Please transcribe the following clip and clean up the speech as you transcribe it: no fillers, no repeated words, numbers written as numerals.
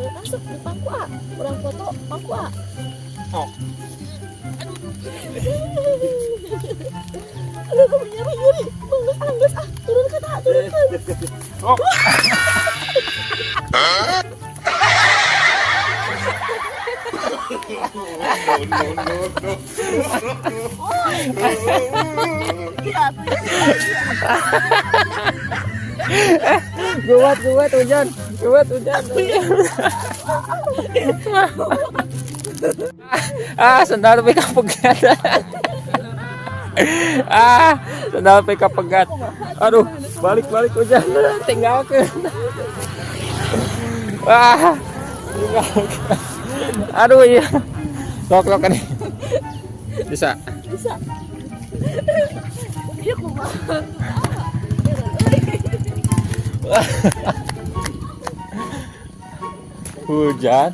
Ah, sok di pangku ah. Urang foto pangku ah. Oh. Aduh, aduh, nyeri, nyeri. Geus ah, geus ah. Turunkan ah, turunkan. Oh. No, no, no, no. Iya, tuh. Kuat, kuat hujan. Kuat hujan. Ah, sandal pe kapegat. Ah, sandal pe kapegat. Aduh, balik balik hujan. Tinggalkeun. Ah, tinggalkeun. Aduh iya. Sok sok ini. Bisa. Bisa. Iya, kumaha. Hujan.